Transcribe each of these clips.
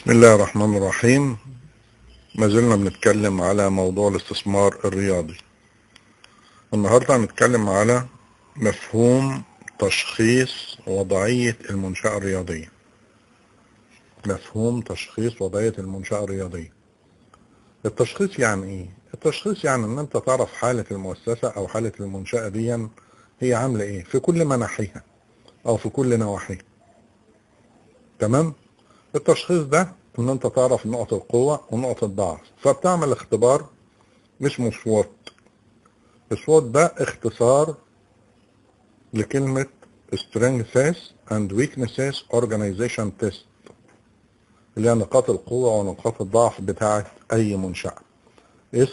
بسم الله الرحمن الرحيم. ما زلنا بنتكلم على موضوع الاستثمار الرياضي. النهاردة هنتكلم على مفهوم تشخيص وضعية المنشأة الرياضية. مفهوم تشخيص وضعية المنشأة الرياضية. التشخيص يعني ايه؟ التشخيص يعني ان انت تعرف حالة المؤسسة او حالة المنشأة دي هي عاملة ايه في كل مناحيها او في كل نواحيها. تمام؟ التشخيص ده ان انت تعرف نقط القوة ونقط الضعف، فبتعمل اختبار اسمه SWOT. ال SWOT ده اختصار لكلمة Strengths and Weaknesses Organization Test، اللي هي نقاط القوة ونقاط الضعف بتاعة أي منشأة. SWOT،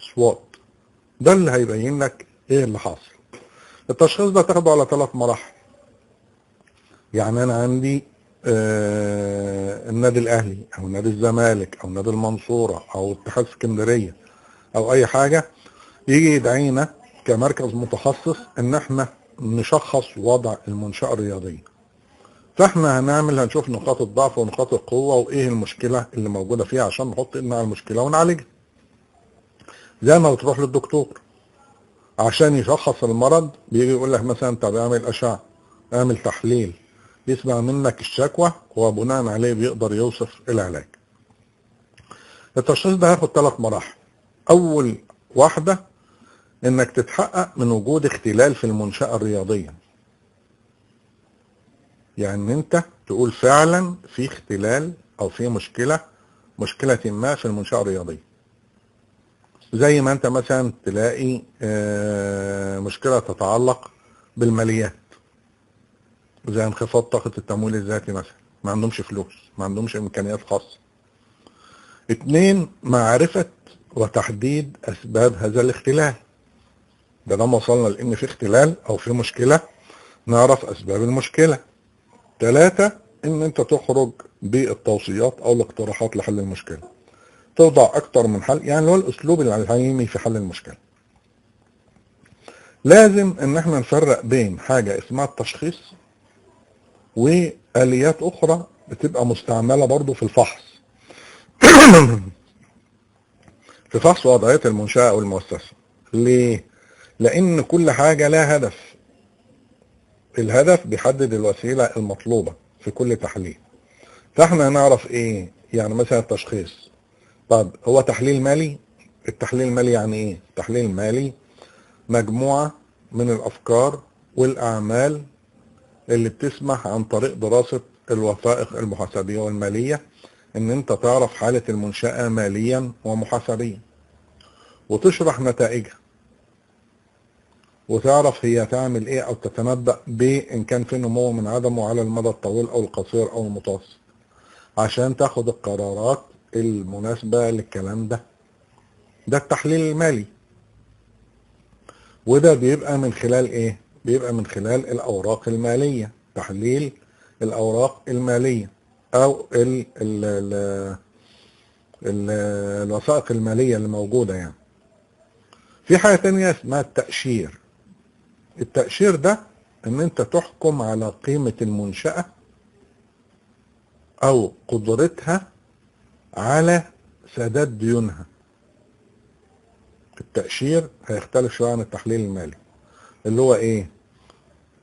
SWOT ده اللي هيبين لك ايه اللي حاصل. التشخيص ده تاخده على 3 مراحل. يعني أنا عندي النادي الأهلي أو نادي الزمالك أو نادي المنصورة أو اتحاد اسكندرية أو أي حاجة، يجي يدعينا كمركز متخصص إن احنا نشخص وضع المنشأة الرياضية. فاحنا هنشوف نقاط الضعف ونقاط القوة وإيه المشكلة اللي موجودة فيها عشان نحط إيدنا على المشكلة ونعالجها. زي ما بتروح للدكتور عشان يشخص المرض، بيجي يقول لك مثلا طب اعمل أشعة، اعمل تحليل، يسمع منك الشكوى وبناء عليه بيقدر يوصف العلاج. التشخيص ده هياخد 3 مراحل. أول واحدة إنك تتحقق من وجود اختلال في المنشأة الرياضية. يعني أنت تقول فعلا في اختلال أو في مشكلة ما في المنشأة الرياضية. زي ما أنت مثلا تلاقي مشكلة تتعلق بالماليات، زي انخفاض طاقة التمويل الذاتي مثلا، ما عندهمش فلوس، ما عندهمش إمكانيات خاصة. 2، معرفة وتحديد أسباب هذا الاختلال. ده لما وصلنا لأن في اختلال أو في مشكلة نعرف أسباب المشكلة. 3، إن أنت تخرج بالتوصيات أو الاقتراحات لحل المشكلة، توضع أكتر من حل، يعني هو الأسلوب العلمي في حل المشكلة. لازم إن احنا نفرق بين حاجة اسمها التشخيص وآليات أخرى بتبقى مستعملة برضو في الفحص. في فحص وضعية المنشأة أو المؤسسة. ليه؟ لأن كل حاجة لها هدف. الهدف بيحدد الوسيلة المطلوبة في كل تحليل. فاحنا نعرف ايه؟ يعني مثلا التشخيص، طب هو تحليل مالي؟ التحليل المالي يعني ايه؟ التحليل المالي مجموعة من الأفكار والأعمال اللي بتسمح عن طريق دراسة الوثائق المحاسبية والمالية ان انت تعرف حالة المنشأة ماليا ومحاسبيا، وتشرح نتائجها، وتعرف هي تعمل ايه او تتنبأ بان كان في نمو من عدمه على المدى الطويل او القصير او المتوسط، عشان تاخد القرارات المناسبة للكلام ده. ده التحليل المالي. وده بيبقى من خلال ايه؟ بيبقى من خلال الاوراق المالية، تحليل الاوراق المالية او ال ال ال ال الوثائق المالية اللي موجودة. يعني في حاجة تانية اسمها التأشير. التأشير ده ان انت تحكم على قيمة المنشأة او قدرتها على سداد ديونها. التأشير هيختلف شوية عن التحليل المالي، اللي هو ايه؟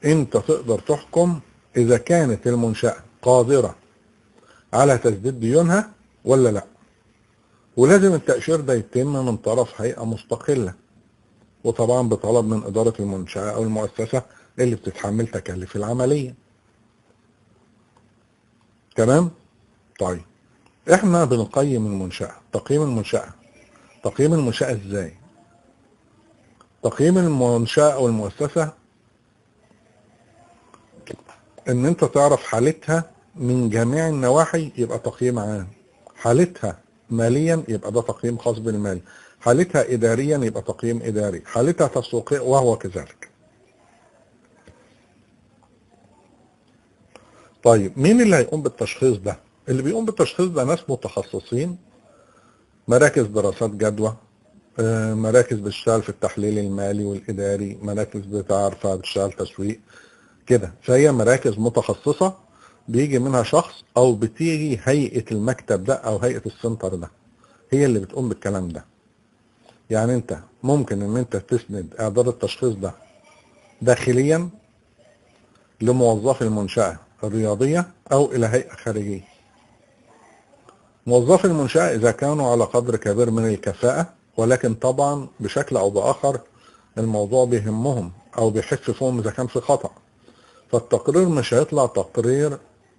انت تقدر تحكم اذا كانت المنشأة قادرة على تسديد ديونها ولا لا. ولازم التأشير ده يتم من طرف هيئة مستقلة، وطبعا بطلب من إدارة المنشأة أو المؤسسة اللي بتتحمل تكاليف العملية. تمام؟ طيب احنا بنقيم المنشأة. تقييم المنشأة، تقييم المنشأة ازاي؟ تقييم المنشأة أو المؤسسة ان انت تعرف حالتها من جميع النواحي، يبقى تقييم عام. حالتها ماليا يبقى ده تقييم خاص بالمال، حالتها إداريا يبقى تقييم إداري، حالتها تسويقيا وهو كذلك. طيب مين اللي هيقوم بالتشخيص ده؟ اللي بيقوم بالتشخيص ده ناس متخصصين، مراكز دراسات جدوى، مراكز بتشتغل في التحليل المالي والإداري، مراكز بتعرف بتشتغل تسويق كده. فهي مراكز متخصصة بيجي منها شخص او بتيجي هيئة المكتب ده او هيئة ال center ده هي اللي بتقوم بالكلام ده. يعني انت ممكن ان انت تسند اعداد التشخيص ده داخليا لموظفي المنشأة الرياضية او الى هيئة خارجية. موظفي المنشأة اذا كانوا على قدر كبير من الكفاءة، ولكن طبعا بشكل او باخر الموضوع بيهمهم او بيحس فيهم اذا كان في خطأ، فالتقرير مش هيطلع تقرير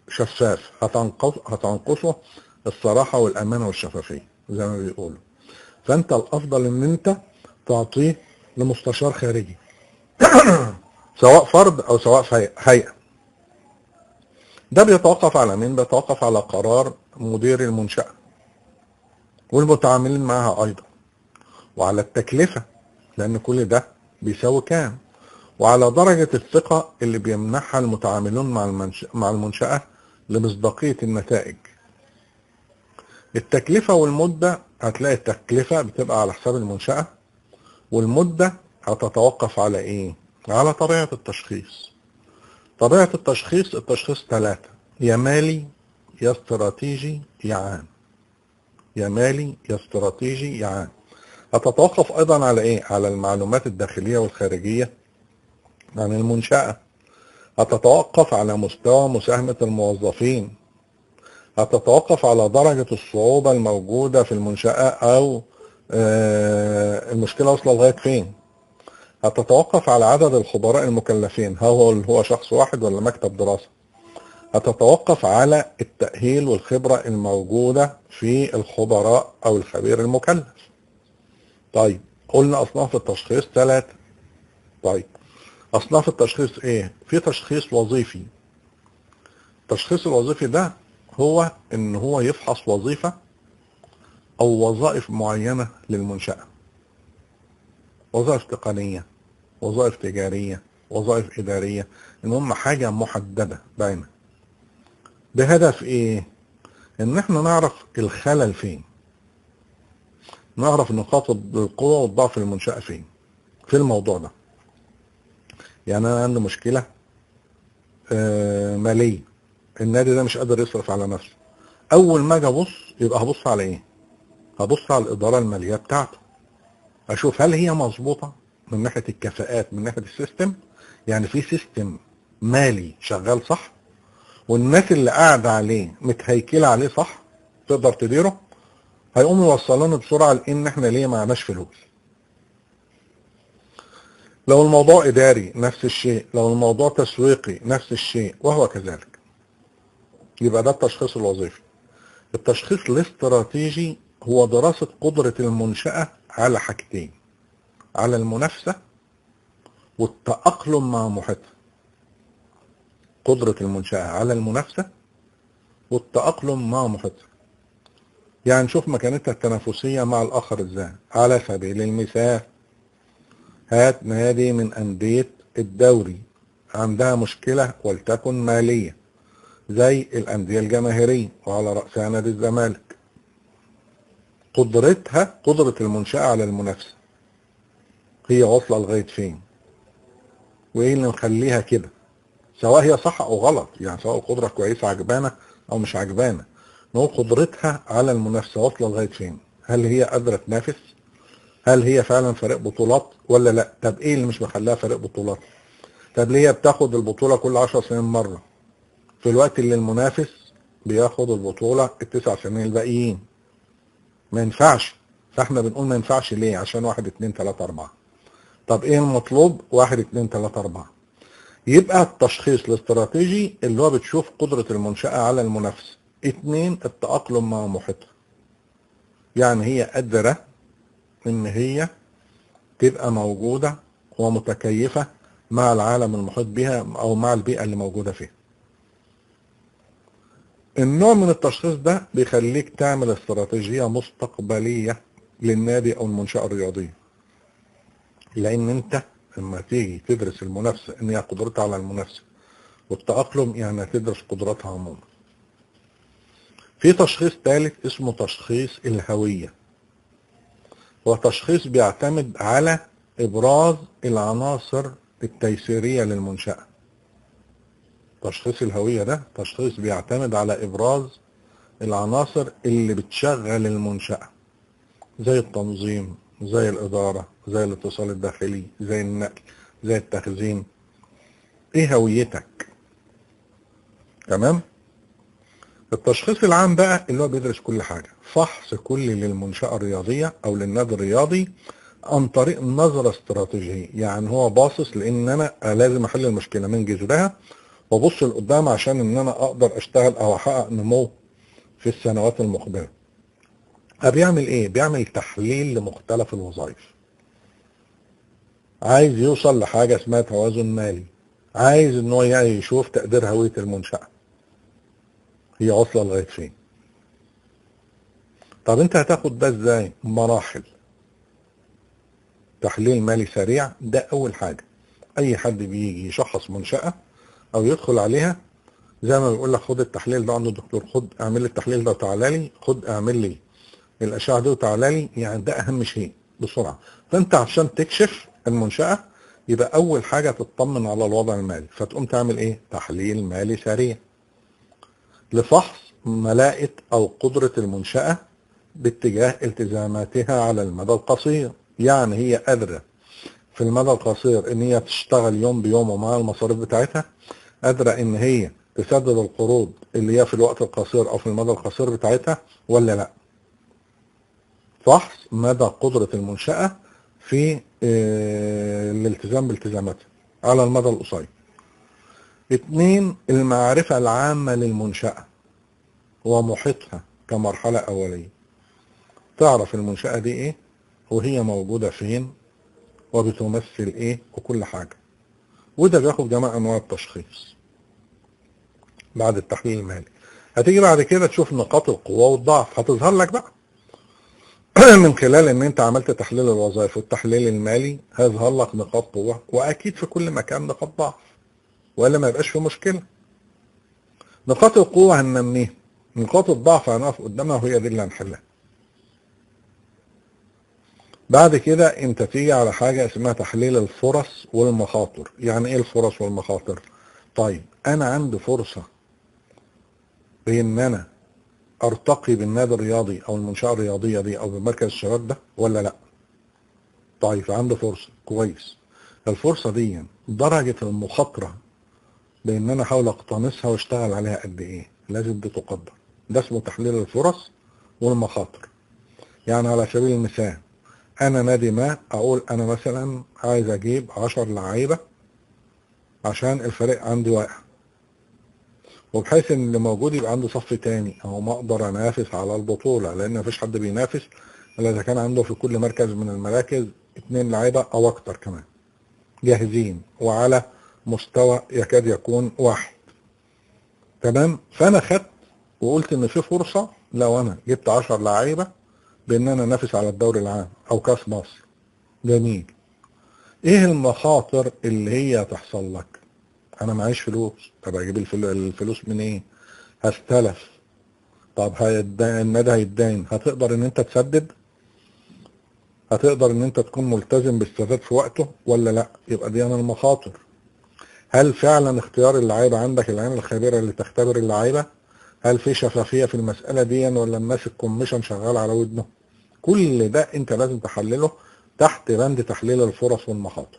شفاف، هتنقصه الصراحة والأمانة والشفافية زي ما بيقولوا. فأنت الأفضل إن أنت تعطيه لمستشار خارجي سواء فرد أو سواء هيئة. ده بيتوقف على مين؟ بيتوقف على قرار مدير المنشأة والمتعاملين معها أيضا، وعلى التكلفة لأن كل ده بيساوي كام، وعلى درجة الثقة اللي بيمنحها المتعاملون مع المنشأة لمصداقية النتائج. التكلفة والمدة، هتلاقي التكلفة بتبقى على حساب المنشأة، والمدة هتتوقف على ايه؟ على طبيعة التشخيص. طبيعة التشخيص، التشخيص 3، يا مالي يا استراتيجي يا عام. يا مالي يا استراتيجي يا عام. هتتوقف ايضا على ايه؟ على المعلومات الداخلية والخارجية عن المنشأة. هتتوقف على مستوى مساهمة الموظفين. هتتوقف على درجة الصعوبة الموجودة في المنشأة أو المشكلة واصلة لغاية فين. هتتوقف على عدد الخبراء المكلفين، هل هو شخص واحد ولا مكتب دراسة. هتتوقف على التأهيل والخبرة الموجودة في الخبراء أو الخبير المكلف. طيب قلنا أصناف التشخيص 3. طيب أصناف التشخيص إيه؟ في تشخيص وظيفي. التشخيص الوظيفي ده هو إن هو يفحص وظيفة أو وظائف معينة للمنشأة، وظائف تقنية، وظائف تجارية، وظائف إدارية، المهم حاجة محددة باينة. بهدف إيه؟ إن إحنا نعرف الخلل فين، نعرف نقاط القوة والضعف المنشأة فين في الموضوع ده. يعني أنا عندي مشكلة مالية، النادي ده مش قادر يصرف على نفسه. أول ما أجي أبص يبقى هبص على إيه؟ هبص على الإدارة المالية بتاعته، أشوف هل هي مظبوطة من ناحية الكفاءات، من ناحية ال system، يعني في system مالي شغال صح، والناس اللي قاعدة عليه متهيكلة عليه صح، تقدر تديره. هيقوموا يوصلونا بسرعة لإن إحنا ليه معناش فلوس. لو الموضوع إداري نفس الشيء، لو الموضوع تسويقي نفس الشيء، وهو كذلك. يبقى ده التشخيص الوظيفي. التشخيص الاستراتيجي هو دراسة قدرة المنشأة على حاجتين، على المنافسة والتأقلم مع محيطها. قدرة المنشأة على المنافسة والتأقلم مع محيطها، يعني نشوف مكانتها التنافسية مع الآخر ازاي. على سبيل المثال، هات نادي من أندية الدوري عندها مشكلة ولتكن مالية زي الأندية الجماهيرية وعلى رأسها نادي الزمالك. قدرتها، قدرة المنشأة على المنافسة، هي واصلة لغاية فين؟ وإيه اللي مخليها كده؟ سواء هي صح أو غلط، يعني سواء القدرة كويسة عجبانة أو مش عجبانة، نقول قدرتها على المنافسة واصلة لغاية فين؟ هل هي قادرة تنافس؟ هل هي فعلا فريق بطولات ولا لا؟ طب ايه اللي مش مخليها فريق بطولات؟ طب ليه هي بتاخد البطولة كل 10 سنين مرة في الوقت اللي المنافس بياخد البطولة ال9 سنين الباقيين؟ ما ينفعش. فاحنا بنقول ما ينفعش ليه؟ عشان 1 2 3 4. طب ايه المطلوب؟ 1 2 3 4. يبقى التشخيص الاستراتيجي اللي هو بتشوف قدرة المنشأة على المنافسة. 2 التأقلم مع محيطها، يعني هي قادرة ان هي تبقى موجودة ومتكيفة مع العالم المحيط بها او مع البيئة اللي موجودة فيها. النوع من التشخيص ده بيخليك تعمل استراتيجية مستقبلية للنادي او المنشأة الرياضية، لان انت لما تيجي تدرس المنافسة ان هي قدرتها على المنافسة والتأقلم، يعني تدرس قدراتها عموما. في تشخيص ثالث اسمه تشخيص الهوية، هو تشخيص بيعتمد على إبراز العناصر التيسيرية للمنشأة. تشخيص الهوية ده تشخيص بيعتمد على إبراز العناصر اللي بتشغل المنشأة، زي التنظيم، زي الإدارة، زي الاتصال الداخلي، زي النقل، زي التخزين. ايه هويتك؟ تمام. التشخيص العام بقى اللي هو بيدرس كل حاجة، فحص كلي للمنشأة الرياضية أو للنادي الرياضي عن طريق نظرة استراتيجية. يعني هو باصص لأن أنا لازم أحل المشكلة من جذرها وأبص لقدام عشان إن أنا أقدر أشتغل أو أحقق نمو في السنوات المقبلة. بيعمل إيه؟ بيعمل تحليل لمختلف الوظائف. عايز يوصل لحاجة اسمها توازن مالي، عايز إن هو يعني يشوف تقدير هوية المنشأة هي واصلة لغاية فين. طب انت هتاخد ده ازاي؟ مراحل. تحليل مالي سريع ده اول حاجة. اي حد بيجي يشخص منشأة او يدخل عليها زي ما بيقول لك خد التحليل ده عند الدكتور، خد اعمل لي التحليل ده وتعالى لي، خد اعمل لي الاشعة دي وتعالى لي، يعني ده اهم شيء بسرعة. فانت عشان تكشف المنشأة يبقى اول حاجة تطمن على الوضع المالي، فتقوم تعمل ايه؟ تحليل مالي سريع لفحص ملاءة أو قدرة المنشأة باتجاه التزاماتها على المدى القصير. يعني هي قادرة في المدى القصير إن هي تشتغل يوم بيوم ومع المصاريف بتاعتها، قادرة إن هي تسدد القروض اللي هي في الوقت القصير أو في المدى القصير بتاعتها ولا لأ. فحص مدى قدرة المنشأة في الالتزام بالتزاماتها على المدى القصير. 2، المعرفة العامة للمنشأة ومحيطها كمرحلة أولية. تعرف المنشأة دي إيه، وهي موجودة فين، وبتمثل إيه، وكل حاجة. وده بياخد جميع أنواع التشخيص بعد التحليل المالي. هتيجي بعد كده تشوف نقاط القوة والضعف، هتظهر لك بقى من خلال إن أنت عملت تحليل الوظائف والتحليل المالي، هيظهر لك نقاط قوة، وأكيد في كل مكان نقاط ضعف، ولا ما يبقاش في مشكلة. نقاط القوة هننميها، نقاط الضعف هنقف قدامها وهي دي اللي هنحلها. بعد كده انت تيجي على حاجة اسمها تحليل الفرص والمخاطر. يعني ايه الفرص والمخاطر؟ طيب انا عندي فرصة بان انا ارتقي بالنادي الرياضي او المنشأة الرياضية دي او بمركز الشباب ده ولا لا؟ طيب عندي فرصة، كويس. الفرصة دي درجة المخاطرة بان انا احاول اقتنصها واشتغل عليها قد ايه؟ لازم دي تقدر. ده اسمه تحليل الفرص والمخاطر. يعني على سبيل المثال انا نادي ما اقول انا مثلا عايز اجيب 10 لعيبة عشان الفريق عندي واقع، وبحيث ان اللي موجود يبقى عنده صف تاني او ما اقدر انافس على البطولة، لان مفيش حد بينافس الا اذا كان عنده في كل مركز من المراكز 2 لعيبة او اكتر كمان جاهزين وعلى مستوى يكاد يكون واحد. تمام. فانا خدت وقلت ان في فرصة لو انا جبت 10 لعيبة بان انا انافس على الدوري العام او كاس مصر. جميل. ايه المخاطر اللي هي تحصل لك؟ انا معيش فلوس، طب اجيب الفلوس من ايه؟ هستلف. طب النادي هيتداين، هتقدر ان انت تسدد؟ هتقدر ان انت تكون ملتزم بالسداد في وقته ولا لا؟ يبقى دي انا المخاطر. هل فعلا اختيار اللعيبة عندك العين الخبيرة اللي تختبر اللعيبة؟ هل في شفافية في المسالة دي ولا الناس ال commission شغال على ودنه؟ كل ده انت لازم تحلله تحت بند تحليل الفرص والمخاطر.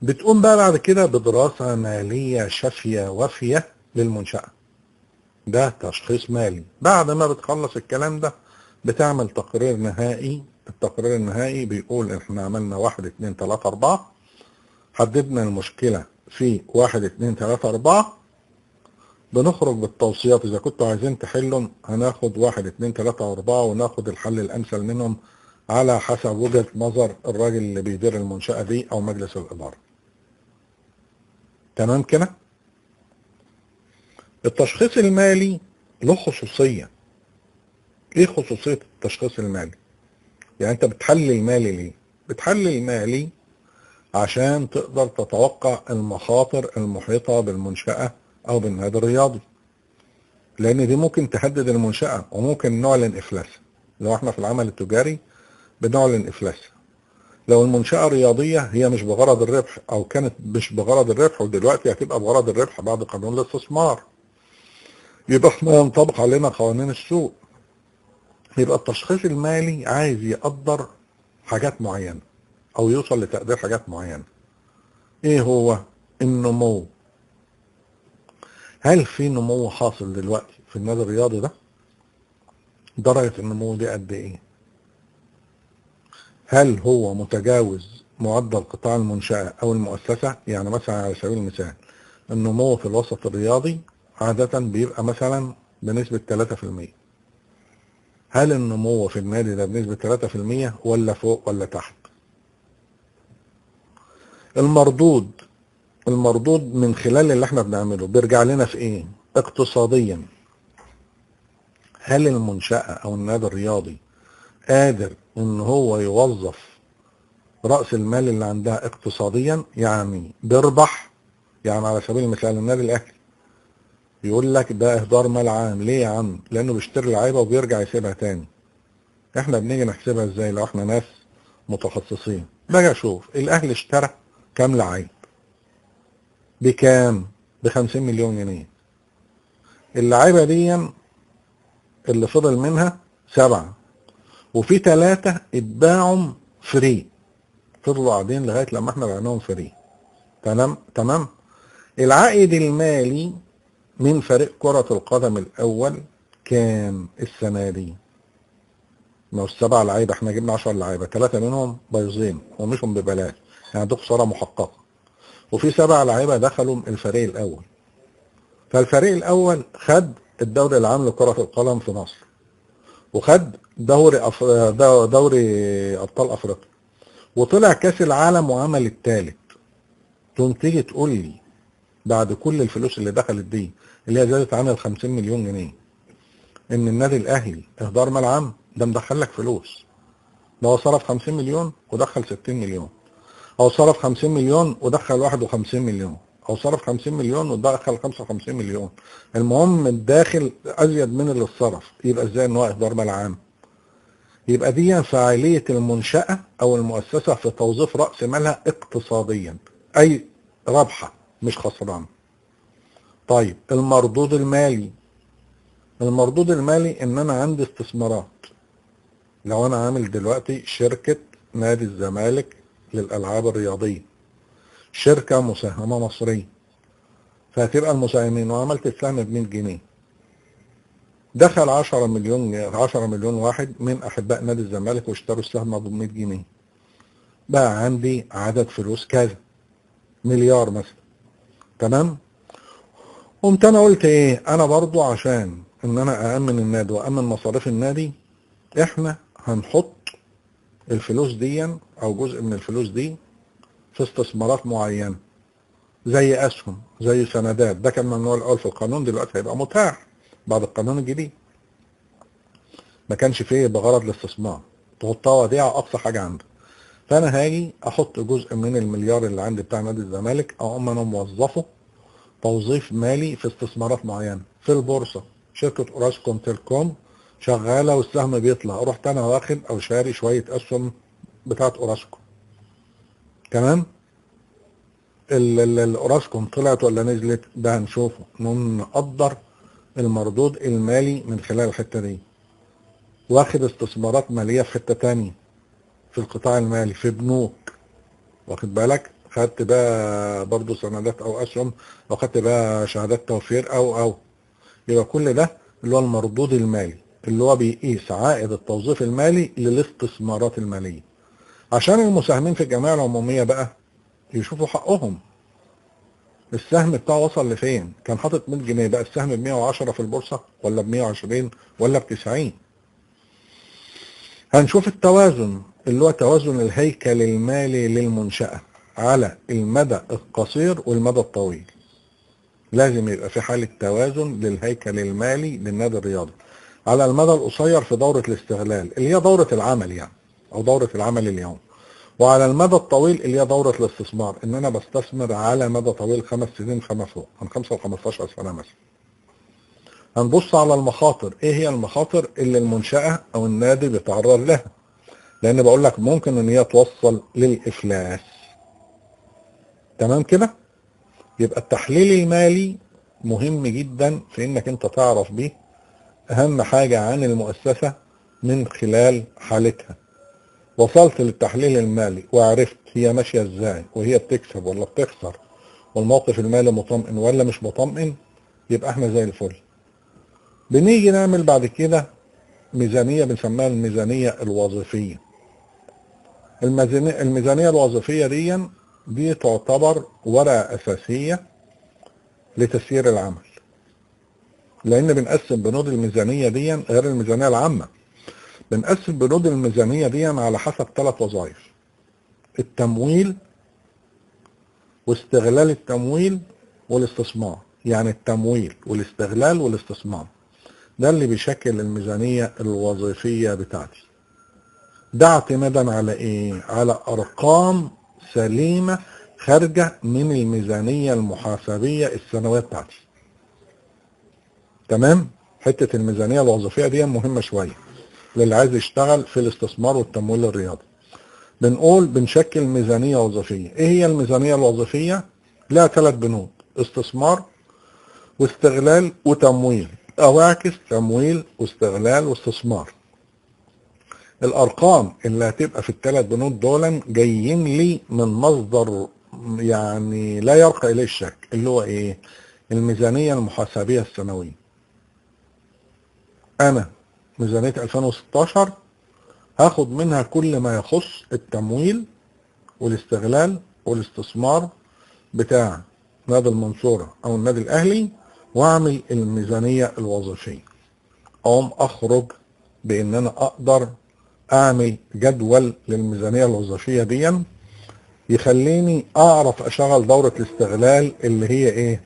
بتقوم بقى بعد كده بدراسة ماليه شافيه وافيه للمنشاه. ده تشخيص مالي. بعد ما بتخلص الكلام ده بتعمل تقرير نهائي. التقرير النهائي بيقول احنا عملنا 1 2 3 4، حددنا المشكلة في 1 2 3 4، بنخرج بالتوصيات. إذا كنتوا عايزين تحلهم هناخد 1 2 3 4 وناخد الحل الأمثل منهم على حسب وجهة نظر الراجل اللي بيدير المنشأة دي أو مجلس الإدارة. تمام كده؟ التشخيص المالي له خصوصية. إيه خصوصية التشخيص المالي؟ يعني أنت بتحلل مالي ليه؟ بتحلل مالي عشان تقدر تتوقع المخاطر المحيطة بالمنشأة أو بالنادي الرياضي، لأن دي ممكن تهدد المنشأة وممكن نعلن إفلاسها. لو احنا في العمل التجاري بنعلن إفلاسها. لو المنشأة رياضية هي مش بغرض الربح، او كانت مش بغرض الربح ودلوقتي هتبقى بغرض الربح بعد قانون الاستثمار، يبقى احنا ينطبق علينا قوانين السوق. يبقى التشخيص المالي عايز يقدر حاجات معينة او يوصل لتقدير حاجات معينة. ايه هو النمو؟ هل في نمو حاصل دلوقتي في النادي الرياضي ده؟ درجة النمو دي قد ايه؟ هل هو متجاوز معدل قطاع المنشأة او المؤسسة؟ يعني مثلا على سبيل المثال النمو في الوسط الرياضي عادة بيبقى مثلا بنسبة 3%. هل النمو في النادي ده بنسبة 3% ولا فوق ولا تحت؟ المردود من خلال اللي احنا بنعمله بيرجع لنا في ايه اقتصاديا؟ هل المنشأة او النادي الرياضي قادر ان هو يوظف رأس المال اللي عندها اقتصاديا؟ يعني بيربح. يعني على سبيل المثال النادي الاهلي يقول لك ده اهدار مال عام. ليه يا عم؟ لانه بيشتري لعيبة وبيرجع يسيبها تاني. احنا بنيجي نحسبها ازاي لو احنا ناس متخصصين؟ باجي اشوف الاهلي اشترى كام لعيب بكام؟ ب50 مليون جنيه. اللعيبة دي اللي فضل منها 7، وفي 3 اتباعوا free، فضلوا قاعدين لغاية لما احنا بعناهم free. تمام. العائد المالي من فريق كرة القدم الأول كام السنة دي؟ ما هو ال7 لعيبة، احنا جبنا 10 لعيبة، 3 منهم بايظين ومشهم ببلاش، يعني دي خسارة محققة. وفي 7 لعيبة دخلوا الفريق الأول. فالفريق الأول خد الدوري العام لكرة القدم في مصر، وخد دوري أبطال أفريقيا، وطلع كأس العالم وعمل الثالث. تقوم تيجي تقول لي بعد كل الفلوس اللي دخلت دي اللي هي زادت عن 50 مليون جنيه ان النادي الاهلي اهدار مال عام؟ ده مدخل لك فلوس. ده هو صرف 50 مليون ودخل 60 مليون، او صرف 50 مليون ودخل 51 مليون، او صرف 50 مليون ودخل 55 مليون. المهم الداخل ازيد من اللي اتصرف. يبقى ازاي ان هو اهدار مال عام؟ يبقى دي فاعلية المنشأة او المؤسسة في توظيف رأس مالها اقتصاديا، اي رابحة مش خسران. طيب المردود المالي، المردود المالي ان انا عندي استثمارات. لو انا عامل دلوقتي شركة نادي الزمالك للالعاب الرياضية، شركة مساهمة مصرية، فهتبقى المساهمين، وعملت السهم ب 100 جنيه، دخل 10 مليون واحد من احباء نادي الزمالك واشتروا السهم ب 100 جنيه، بقى عندي عدد فلوس كذا مليار مثلا. تمام. قمت انا قلت ايه؟ انا برضو عشان ان انا أأمن النادي وأأمن مصاريف النادي، احنا هنحط الفلوس دي او جزء من الفلوس دي في استثمارات معينة، زي اسهم، زي سندات. ده كان ممنوع الاول في القانون، دلوقتي هيبقى متاح بعد القانون الجديد. ما كانش فيه بغرض الاستثمار، تحطها وديعة اقصى حاجة عندك. فانا هاجي احط جزء من المليار اللي عندي بتاع نادي الزمالك، اقوم انا موظفة توظيف مالي في استثمارات معينة في البورصة. شركة اوراسكوم تيلكوم شغالة والسهم بيطلع، رحت انا واخد او شاري شوية اسهم بتاعت اوراسكوم. تمام. الاوراسكوم طلعت ولا نزلت؟ ده هنشوفه، نقدر المردود المالي من خلال الحتة دي. واخد استثمارات ماليه في حتة تانية في القطاع المالي، في بنوك، واخد بالك، خدت بقى برضو سندات او اسهم، او خدت بقى شهادات توفير او يبقى كل ده اللي هو المردود المالي، اللي هو بيقيس عائد التوظيف المالي للاستثمارات المالية، عشان المساهمين في الجمعية العمومية بقى يشوفوا حقهم. السهم بتاعه وصل لفين؟ كان حاطط 100 جنيه، بقى السهم ب 110 في البورصة ولا ب 120 ولا ب 90. هنشوف التوازن اللي هو توازن الهيكل المالي للمنشأة على المدى القصير والمدى الطويل. لازم يبقى في حالة توازن للهيكل المالي للنادي الرياضي على المدى القصير في دورة الاستغلال اللي هي دورة العمل يعني، أو دورة العمل اليوم، وعلى المدى الطويل اللي هي دورة الاستثمار، إن أنا بستثمر على مدى طويل 5 سنين فما فوق، من 5 ل 15 سنة مثلا. هنبص على المخاطر، إيه هي المخاطر اللي المنشأة أو النادي بيتعرض لها؟ لان بقول لك ممكن ان هي توصل للافلاس. تمام كده؟ يبقى التحليل المالي مهم جدا في انك انت تعرف بيه اهم حاجة عن المؤسسة من خلال حالتها. وصلت للتحليل المالي وعرفت هي ماشية ازاي، وهي بتكسب ولا بتخسر، والموقف المالي مطمئن ولا مش مطمئن، يبقى احنا زي الفل. بنيجي نعمل بعد كده ميزانية بنسميها الميزانية الوظيفية. الميزانية الوظيفية دي تعتبر ورقة أساسية لتسيير العمل، لأن بنقسم بنود الميزانية دي غير الميزانية العامة، بنقسم بنود الميزانية دي على حسب 3 وظائف: التمويل واستغلال التمويل والاستثمار. يعني التمويل والاستغلال والاستثمار ده اللي بيشكل الميزانية الوظيفية بتاعتي. ده اعتمادا على ايه؟ على ارقام سليمة خارجة من الميزانية المحاسبية السنوية بتاعتي. تمام؟ حتة الميزانية الوظيفية دي مهمة شوية للي عايز يشتغل في الاستثمار والتمويل الرياضي. بنقول بنشكل ميزانية وظيفية. ايه هي الميزانية الوظيفية؟ لها 3 بنود: استثمار واستغلال وتمويل، او اعكس، تمويل واستغلال واستثمار. الارقام اللي هتبقى في ال3 بنود دول جايين لي من مصدر يعني لا يرقى اليه الشك، اللي هو ايه؟ الميزانية المحاسبية السنوية. انا ميزانية 2016 هاخد منها كل ما يخص التمويل والاستغلال والاستثمار بتاع نادي المنصورة او النادي الاهلي، واعمل الميزانية الوظيفية. اقوم اخرج بان انا اقدر اعمل جدول للميزانية الوظيفية دي يخليني اعرف اشغل دورة الاستغلال اللي هي ايه؟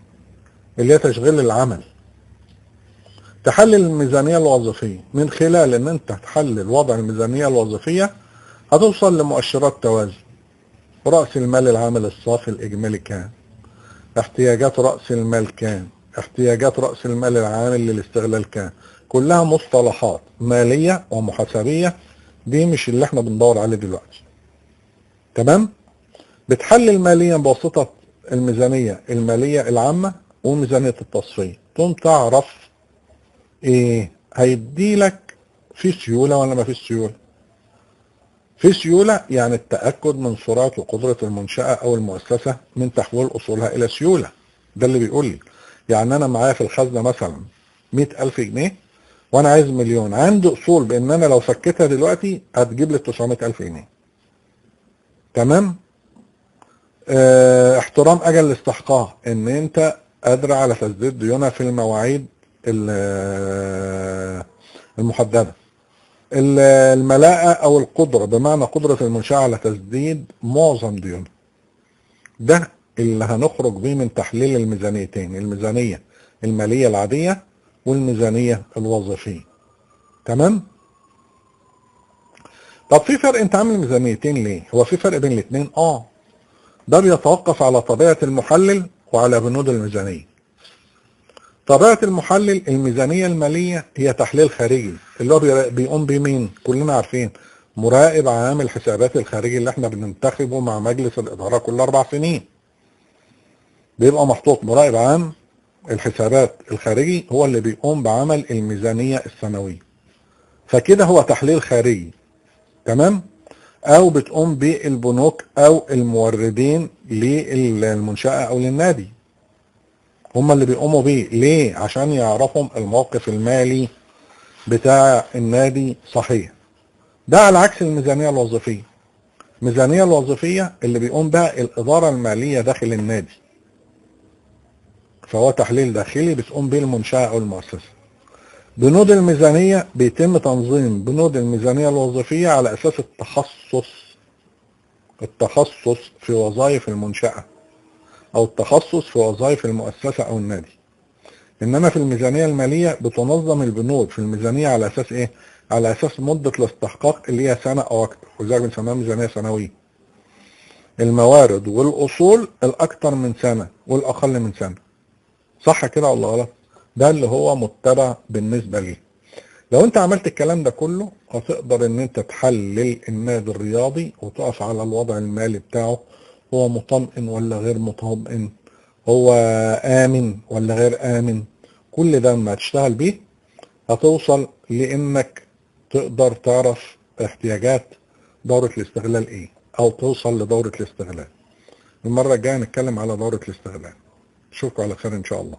اللي هي تشغيل العمل. تحلل الميزانية الوظيفية من خلال ان انت تحلل وضع الميزانية الوظيفية هتوصل لمؤشرات توازن: رأس المال العامل الصافي الاجمالي كام، احتياجات رأس المال كام، احتياجات رأس المال العامل للاستغلال كام. كلها مصطلحات مالية ومحاسبية، دي مش اللي احنا بندور عليه دلوقتي. تمام؟ بتحلل ماليا بواسطة الميزانية المالية العامة وميزانية التصفية، تقوم تعرف ايه هيديلك في سيولة ولا ما فيش سيولة. في سيولة يعني التأكد من سرعة وقدرة المنشأة او المؤسسة من تحويل اصولها الى سيولة. ده اللي بيقول لي يعني انا معايا في الخزنة مثلا 100,000 جنيه وانا عايز مليون، عندي اصول بان انا لو فكيتها دلوقتي هتجيب لي 900,000 جنيه. تمام؟ احترام اجل الاستحقاق، ان انت قادر على تسديد ديونها في المواعيد المحددة. الملاءة او القدرة، بمعنى قدرة المنشأة على تسديد معظم ديونها. ده اللي هنخرج بيه من تحليل الميزانيتين: الميزانية المالية العادية والميزانية الوظيفية. تمام؟ طب في فرق، انت عامل ميزانيتين ليه؟ هو في فرق بين الاثنين؟ ده بيتوقف على طبيعة المحلل وعلى بنود الميزانية. طبيعة المحلل، الميزانية المالية هي تحليل خارجي اللي هو بيقوم بمين؟ كلنا عارفين، مراقب عام الحسابات الخارجي اللي احنا بننتخبه مع مجلس الإدارة كل 4 سنين. بيبقى محطوط مراقب عام الحسابات الخارجي هو اللي بيقوم بعمل الميزانية السنوية، فكده هو تحليل خارجي. تمام؟ او بتقوم بالبنوك او الموردين للمنشأة او للنادي، هم اللي بيقوموا بيه. ليه؟ عشان يعرفوا الموقف المالي بتاع النادي صحيح. ده على عكس الميزانية الوظيفية. الميزانية الوظيفية اللي بيقوم بها الإدارة المالية داخل النادي، فهو تحليل داخلي بتقوم به المنشأة أو المؤسسة. بنود الميزانية بيتم تنظيم بنود الميزانية الوظيفية على أساس التخصص في وظائف المنشأة أو التخصص في وظائف المؤسسة أو النادي. إنما في الميزانية المالية بتنظم البنود في الميزانية على أساس إيه؟ على أساس مدة الاستحقاق اللي هي سنة أو أكتر، ولذلك بنسميها ميزانية سنوية. الموارد والأصول الأكثر من سنة والأقل من سنة. صح كده ولا غلط؟ ده اللي هو متبع بالنسبة لي. لو انت عملت الكلام ده كله هتقدر ان انت تحلل النادي الرياضي وتقف على الوضع المالي بتاعه، هو مطمئن ولا غير مطمئن، هو آمن ولا غير آمن. كل ده لما تشتغل بيه هتوصل لانك تقدر تعرف احتياجات دورة الاستغلال ايه، او توصل لدورة الاستغلال. المرة الجاية نتكلم على دورة الاستغلال. اشوفكم على خير ان شاء الله.